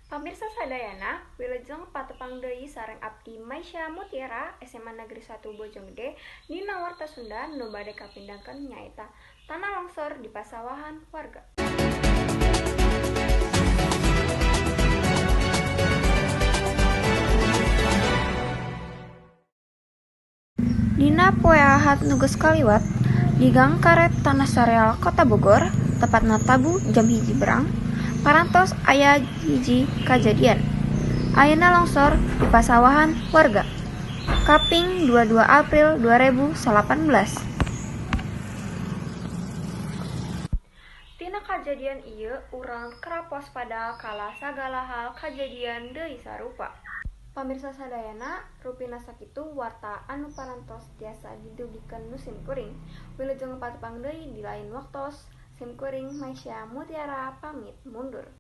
Pamirsa sadayana, wilujeng patepang deui sareng abdi Maisya Mutiara SMA Negeri 1 Bojonggede dina Warta Sunda nu bade kapindangkeun nyaeta tanah longsor di pasawahan warga. Dina poe Ahad nu geus kaliwat, di Gang Karet Tanah Sareal Kota Bogor, tepatna tabuh jam 1 berang, parantos aya hiji kajadian. Ayana longsor di pasawahan warga. Kaping 22 April 2018. Tina kajadian ieu urang kerap waspada kala sagala hal kajadian deui sarupa. Pamirsa sadayana, rupina sakitu warta anu parantos tiasa didugikeun nu simkuring. Wilujeng patepang deui di lain waktos. Simkuring Maisya Mutiara pamit mundur.